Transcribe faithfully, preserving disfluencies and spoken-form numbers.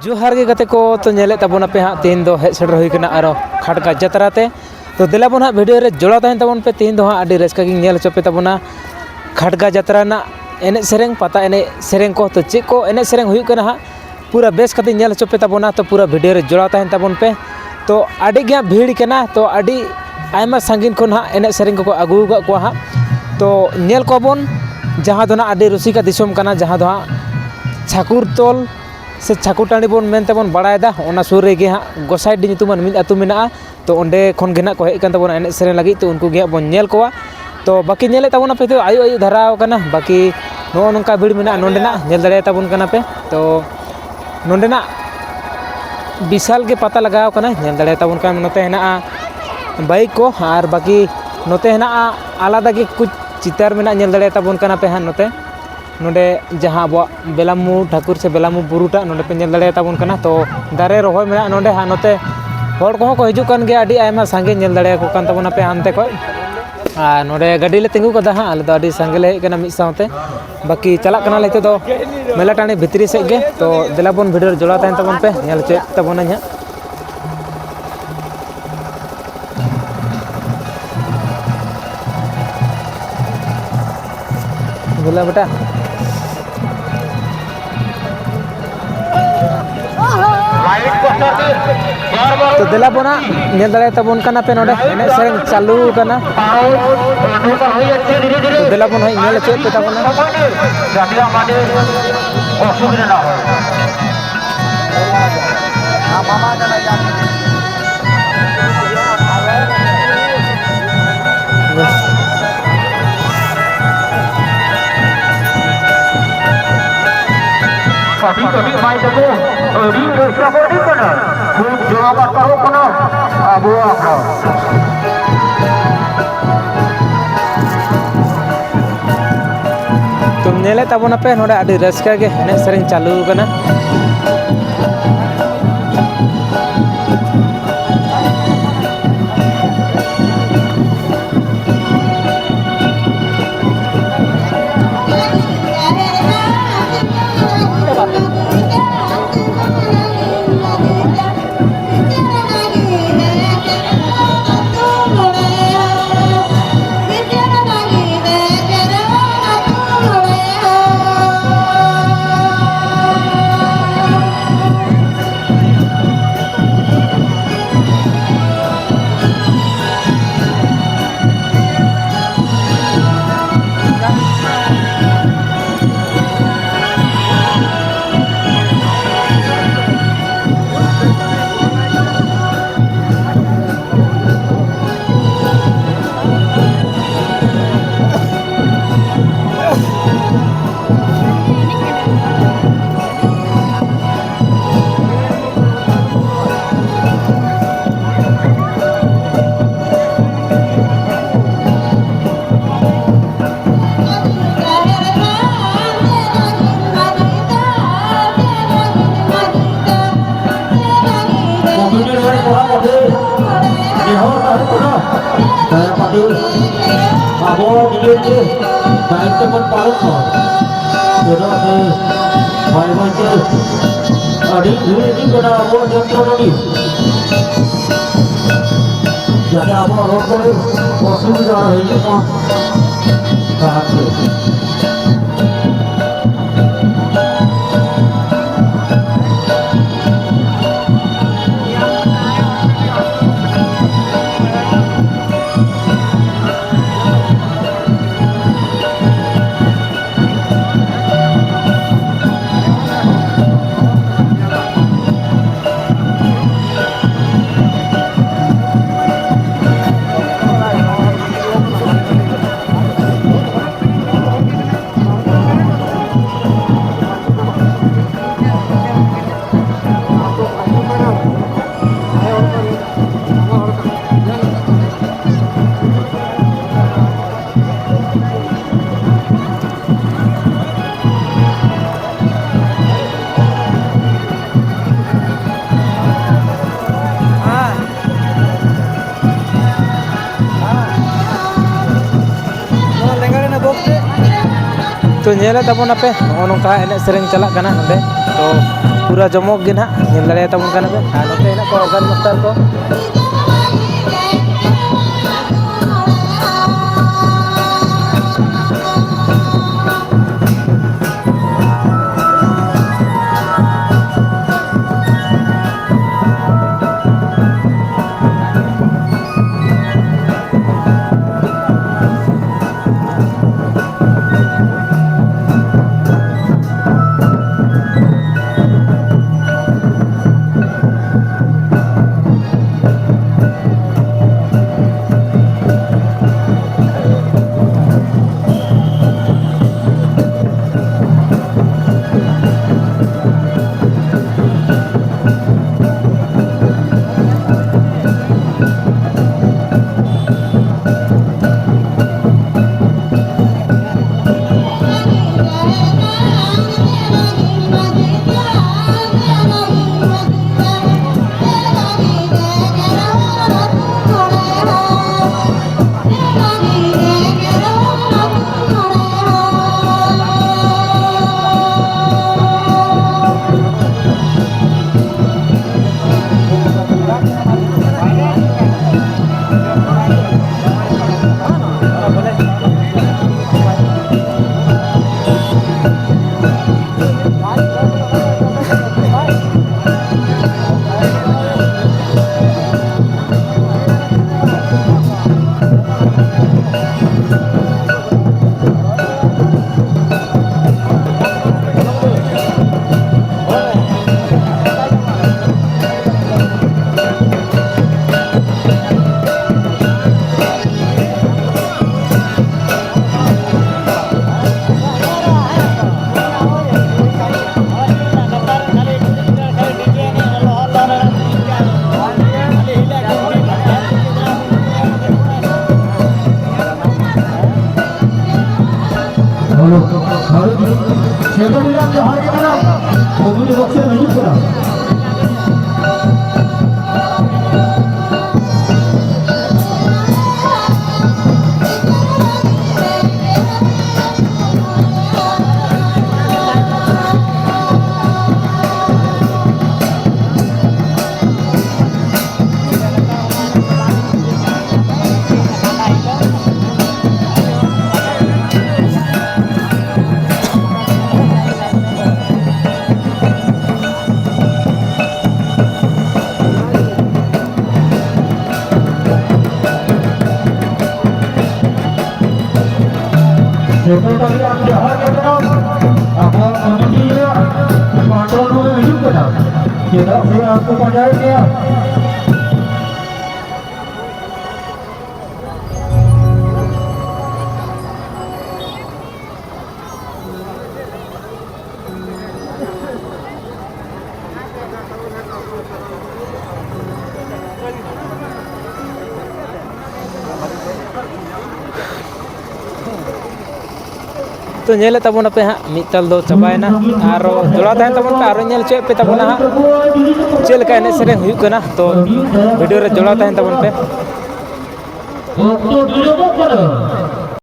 ᱡᱚᱦᱟᱨ ᱜᱮ ᱜᱟᱛᱮ ᱠᱚ, ᱛᱚ ᱧᱮᱞᱮᱫ ᱛᱟᱵᱚᱱᱟᱯᱮ ᱦᱟᱸᱜ, ᱛᱮᱦᱮᱧ ᱫᱚ ᱦᱮᱡ ᱥᱮᱴᱮᱨ ᱦᱩᱭ ᱠᱟᱱᱟ ᱟᱨᱚ ᱠᱷᱟᱰᱜᱟ ᱡᱟᱛᱨᱟ ᱛᱮ᱾ ᱛᱚ ᱫᱮᱞᱟ ᱵᱚᱱ ᱦᱟᱸᱜ ᱵᱷᱤᱰᱤᱭᱳ ᱨᱮ ᱡᱚᱲᱟᱣ ᱛᱟᱦᱮᱱ ᱛᱟᱵᱚᱱ ᱯᱮ᱾ ᱛᱮᱦᱮᱧ ᱫᱚ ᱦᱟᱸᱜ ᱟᱹᱰᱤ ᱨᱟᱹᱥᱠᱟᱹ ᱜᱤᱧ ᱧᱮᱞ ᱦᱚᱪᱚ ᱯᱮ ᱛᱟᱵᱚᱱᱟ ᱠᱷᱟᱰᱜᱟ ᱡᱟᱛᱨᱟ ᱨᱮᱱᱟᱜ ᱮᱱᱮᱡ ᱥᱮᱨᱮᱧ, ᱯᱟᱛᱟ ᱮᱱᱮᱡ ᱥᱮᱨᱮᱧ ᱠᱚ᱾ ᱛᱚ ᱪᱮᱫ ᱠᱚ ᱮᱱᱮᱡ ᱥᱮᱨᱮᱧ ᱦᱩᱭᱩᱜ ᱠᱟᱱᱟ ᱦᱟᱸᱜ, ᱯᱩᱨᱟᱹ ᱵᱮᱥ ᱠᱟᱛᱮᱧ ᱧᱮᱞ ᱦᱚᱪᱚ ᱯᱮ ᱛᱟᱵᱚᱱᱟ᱾ ᱛᱚ ᱯᱩᱨᱟᱹ ᱵᱷᱤᱰᱤᱭᱳ ᱨᱮ ᱡᱚᱲᱟᱣ ᱛᱟᱦᱮᱱ ᱛᱟᱵᱚᱱ ᱯᱮ᱾ ᱛᱚ ᱟᱹᱰᱤ ᱜᱮ ᱦᱟᱸᱜ ᱵᱷᱤᱲ ᱠᱟᱱᱟ, ᱛᱚ ᱟᱹᱰᱤ ᱟᱭᱢᱟ ᱥᱟᱺᱜᱤᱧ ᱠᱷᱚᱱ ᱦᱟᱸᱜ ᱮᱱᱮᱡ ᱥᱮᱨᱮᱧ ᱠᱚᱠᱚ ᱟᱹᱜᱩ ᱟᱠᱟᱫ ᱠᱚᱣᱟ ᱦᱟᱸᱜ᱾ ᱛᱚ ᱧᱮᱞ ᱠᱚᱣᱟ ᱵᱚᱱ, ᱡᱟᱦᱟᱸ ᱫᱚ ᱱᱟᱜ ᱟᱹᱰᱤ ᱨᱩᱥᱤᱠᱟ ᱫᱤᱥᱚᱢ ᱠᱟᱱᱟ, ᱡᱟᱦᱟᱸ ᱫᱚ ᱦᱟᱸᱜ ᱪᱷᱟᱠᱩᱨ ᱛᱚᱞ ᱥᱮ ᱪᱷᱟᱠᱩᱨ ᱴᱟᱺᱰᱤ ᱵᱚᱱ ᱢᱮᱱ ᱛᱮᱵᱚᱱ ᱵᱟᱲᱟᱭᱮᱫᱟ, ᱚᱱᱟ ᱥᱩᱨ ᱨᱮᱜᱮ ᱦᱟᱸᱜ ᱜᱚᱸᱥᱟᱭᱰᱤ ᱧᱩᱛᱩᱢᱟᱱ ᱢᱤᱫ ᱟᱹᱛᱩ ᱢᱮᱱᱟᱜᱼᱟ᱾ ᱛᱚ ᱚᱸᱰᱮ ᱠᱷᱚᱱ ᱜᱮ ᱱᱟᱜ ᱠᱚ ᱦᱮᱡ ᱟᱠᱟᱱ ᱛᱟᱵᱚᱱᱟ ᱮᱱᱮᱡ ᱥᱮᱨᱮᱧ ᱞᱟᱹᱜᱤᱫ, ᱛᱚ ᱩᱱᱠᱩ ᱜᱮ ᱦᱟᱸᱜ ᱵᱚᱱ ᱧᱮᱞ ᱠᱚᱣᱟ᱾ ᱛᱚ ᱵᱟᱹᱠᱤ ᱧᱮᱞᱮᱫ ᱛᱟᱵᱚᱱᱟᱯᱮ ᱛᱚ, ᱟᱹᱭᱩᱵ ᱟᱹᱭᱩᱵ ᱫᱷᱟᱨᱟ ᱟᱠᱟᱱᱟ, ᱵᱟᱹᱠᱤ ᱱᱚᱜᱼᱚ ᱱᱚᱝᱠᱟ ᱵᱷᱤᱲ ᱢᱮᱱᱟᱜᱼᱟ ᱱᱚᱸᱰᱮᱱᱟᱜ, ᱧᱮᱞ ᱫᱟᱲᱮᱭᱟᱛᱟ ᱵᱚᱱ ᱠᱟᱱᱟ ᱯᱮ᱾ ᱛᱚ ᱱᱚᱸᱰᱮᱱᱟᱜ ᱵᱤᱥᱟᱞ ᱜᱮ ᱯᱟᱛᱟ ᱞᱟᱜᱟᱣ ᱠᱟᱱᱟ, ᱧᱮᱞ ᱫᱟᱲᱮᱭᱟᱛᱟ ᱵᱚᱱ ᱠᱟᱱᱟ᱾ ᱱᱚᱛᱮ ᱦᱮᱱᱟᱜᱼᱟ ᱵᱟᱭᱤᱠ ᱠᱚ, ᱟᱨ ᱵᱟᱹᱠᱤ ᱱᱚᱛᱮ ᱦᱮᱱᱟᱜᱼᱟ ᱟᱞᱟᱫᱟ ᱜᱮ ᱠᱩᱪ ᱪᱤᱛᱟᱹᱨ ᱢᱮᱱᱟᱜᱼᱟ, ᱧᱮᱞ ᱫᱟᱲᱮᱭᱟᱛᱟ ᱵᱚᱱ ᱠᱟᱱᱟ ᱯᱮ ᱦᱟᱸᱜ ᱱᱚᱛᱮ᱾ ᱱᱚᱰᱮ ᱡᱟᱦᱟᱸ ᱟᱵᱚᱣᱟᱜ ᱵᱮᱞᱟᱢᱩ ᱴᱷᱟᱹᱠᱩᱨ ᱥᱮ ᱵᱮᱞᱟᱢᱩ ᱵᱩᱨᱩᱴᱟᱜ ᱱᱚᱰᱮ ᱯᱮ ᱧᱮᱞ ᱫᱟᱲᱮᱭᱟᱛᱟ ᱵᱚᱱ ᱠᱟᱱᱟ᱾ ᱛᱚ ᱫᱟᱨᱮ ᱨᱚᱦᱚᱭ ᱢᱮᱱᱟᱜᱼᱟ ᱱᱚᱰᱮ ᱦᱟᱸᱜ, ᱱᱚᱛᱮ ᱦᱚᱲ ᱠᱚᱦᱚᱸ ᱠᱚ ᱦᱤᱡᱩᱜ ᱠᱟᱱ ᱜᱮᱭᱟ, ᱟᱹᱰᱤ ᱟᱭᱢᱟ ᱥᱟᱸᱜᱮ ᱧᱮᱞ ᱫᱟᱲᱮᱭᱟᱠᱚ ᱠᱟᱱ ᱛᱟᱵᱚᱱᱟ ᱯᱮ ᱦᱟᱱᱛᱮ ᱠᱷᱚᱡ᱾ ᱟᱨ ᱱᱚᱰᱮ ᱜᱟᱹᱰᱤ ᱞᱮ ᱛᱤᱸᱜᱩ ᱠᱟᱫᱟ ᱦᱟᱸᱜ, ᱟᱞᱮ ᱫᱚ ᱟᱹᱰᱤ ᱥᱟᱸᱜᱮ ᱞᱮ ᱦᱮᱡ ᱠᱟᱱᱟ ᱢᱤᱫ ᱥᱟᱶᱛᱮ᱾ ᱵᱟᱹᱠᱤ ᱪᱟᱞᱟᱜ ᱠᱟᱱᱟᱞᱮ ᱱᱤᱛᱚᱜ ᱫᱚ ᱢᱮᱞᱟ ᱴᱟᱺᱰᱤ ᱵᱷᱤᱛᱨᱤ ᱥᱮᱫ ᱜᱮ᱾ ᱛᱚ ᱫᱮᱞᱟ ᱵᱚᱱ ᱵᱷᱤᱰᱤᱭᱳ ᱨᱮ ᱡᱚᱲᱟᱣ ᱛᱟᱦᱮᱱ ᱛᱟᱵᱚᱱ ᱯᱮ, ᱧᱮᱞ ᱦᱚᱪᱚᱭᱮᱫ ᱛᱟᱵᱚᱱᱟᱹᱧ ᱦᱟᱸᱜ᱾ ᱵᱚᱞᱮ ᱵᱮᱴᱟ, ᱛᱚ ᱫᱮᱞᱟ ᱵᱚᱱ ᱦᱟᱸᱜ ᱧᱮᱞ ᱫᱟᱲᱮᱭᱟᱛᱟ ᱵᱚᱱ ᱠᱟᱱᱟ ᱯᱮ, ᱱᱚᱰᱮ ᱮᱱᱮᱡ ᱥᱮᱨᱮᱧ ᱪᱟᱹᱞᱩ ᱠᱟᱱᱟ᱾ ᱛᱚ ᱫᱮᱞᱟ ᱵᱚᱱ ᱦᱟᱸᱜ ᱧᱮᱞ ᱦᱚᱪᱚᱭᱮᱫ ᱯᱮ ᱛᱟᱵᱚᱱᱟ᱾ ᱠᱟᱹᱴᱤᱡ ᱠᱟᱹᱴᱤᱡ ᱢᱟᱹᱭ ᱛᱟᱠᱚ, ᱟᱹᱰᱤ ᱨᱟᱹᱥᱠᱟᱹ ᱠᱚ ᱟᱹᱰᱤ ᱠᱟᱱᱟ, ᱠᱷᱩᱵ ᱡᱚᱨᱚᱠ ᱟᱴᱠᱟᱨᱚᱜ ᱠᱟᱱᱟ ᱟᱵᱚᱣᱟᱜ᱾ ᱛᱚ ᱧᱮᱞᱮᱫ ᱛᱟᱵᱚᱱᱟᱯᱮ, ᱱᱚᱰᱮ ᱟᱹᱰᱤ ᱨᱟᱹᱥᱠᱟᱹ ᱜᱮ ᱮᱱᱮᱡ ᱥᱮᱨᱮᱧ ᱪᱟᱹᱞᱩ ᱟᱠᱟᱱᱟ᱾ ᱱᱤᱡᱮᱛᱮ ᱫᱟᱭᱤᱛᱛᱚ ᱵᱚᱱ ᱯᱟᱞᱚᱱ ᱢᱟ᱾ ᱪᱮᱫᱟᱜ ᱥᱮ ᱵᱟᱭ ᱵᱟᱭᱛᱮ ᱟᱹᱰᱤ ᱵᱷᱤᱲ ᱤᱫᱤᱜ ᱠᱟᱱᱟ ᱟᱵᱚᱣᱟᱜ ᱡᱟᱛᱨᱟ ᱴᱟᱺᱰᱤ᱾ ᱡᱟᱛᱮ ᱟᱵᱚᱣᱟᱜ ᱨᱚᱲ ᱠᱚᱨᱮ ᱚᱥᱩᱵᱤᱫᱷᱟ ᱟᱞᱚ ᱦᱤᱡᱩᱜ ᱢᱟ᱾ ᱛᱟᱦᱮᱸ᱾ ᱛᱚ, ᱧᱮᱞᱮᱫ ᱛᱟᱵᱚᱱᱟᱯᱮ, ᱱᱚᱜᱼᱚ ᱱᱚᱝᱠᱟ ᱮᱱᱮᱡ ᱥᱮᱨᱮᱧ ᱪᱟᱞᱟᱜ ᱠᱟᱱᱟ ᱱᱚᱸᱰᱮ᱾ ᱛᱚ, ᱯᱩᱨᱟᱹ ᱡᱚᱢᱚᱠ ᱜᱮ ᱱᱟᱦᱟᱜ ᱧᱮᱞ ᱫᱟᱲᱮᱭᱟᱛᱟ ᱵᱚᱱ ᱠᱟᱱᱟ ᱯᱮ᱾ ᱟᱨ ᱱᱚᱛᱮ ᱦᱮᱱᱟᱜ ᱠᱚᱣᱟ ᱚᱨᱜᱟᱱ ᱢᱟᱥᱴᱟᱨ ᱠᱚ᱾ ᱥᱮᱴᱮᱨ ᱨᱮᱱᱟᱜ ᱡᱟᱦᱟᱸ ᱜᱮ ᱠᱟᱱᱟ, ᱠᱚᱢᱤᱴᱤ ᱵᱚᱠᱥ ᱨᱮ ᱦᱤᱡᱩᱜ ᱠᱟᱱᱟ᱾ ᱥᱮᱠᱨᱮᱴᱟᱨᱤᱭᱟᱱ ᱡᱟᱦᱟᱸ ᱜᱮ ᱢᱮᱱᱟᱜ, ᱟᱵᱚᱣᱟᱜ ᱠᱚᱢᱤᱴᱤ ᱨᱮᱭᱟᱜ ᱯᱟᱴᱚᱱ ᱨᱮ ᱦᱤᱡᱩᱜ ᱠᱟᱱᱟ, ᱪᱮᱫᱟᱜ ᱥᱮ ᱟᱨ ᱠᱚ ᱯᱟᱸᱡᱟᱭᱮᱫ ᱢᱮᱭᱟ᱾ ᱛᱚ, ᱧᱮᱞᱮᱫ ᱛᱟᱵᱚᱱᱟᱯᱮ ᱦᱟᱸᱜ, ᱢᱤᱫ ᱛᱟᱞ ᱫᱚ ᱪᱟᱵᱟᱭᱮᱱᱟ, ᱟᱨᱚ ᱡᱚᱲᱟᱣ ᱛᱟᱦᱮᱱ ᱛᱟᱵᱚᱱ ᱯᱮ, ᱟᱨᱚ ᱧᱮᱞ ᱦᱚᱪᱚᱭᱮᱫ ᱯᱮ ᱛᱟᱵᱚᱱᱟ ᱦᱟᱸᱜ ᱪᱮᱫ ᱞᱮᱠᱟ ᱮᱱᱮᱡ ᱥᱮᱨᱮᱧ ᱦᱩᱭᱩᱜ ᱠᱟᱱᱟ᱾ ᱛᱚ, ᱵᱷᱤᱰᱤᱭᱳ ᱨᱮ ᱡᱚᱲᱟᱣ ᱛᱟᱦᱮᱱ ᱛᱟᱵᱚᱱ ᱯᱮ᱾ ᱚᱠᱛᱚ ᱵᱤᱞᱚᱢᱚᱜ ᱠᱟᱱᱟ᱾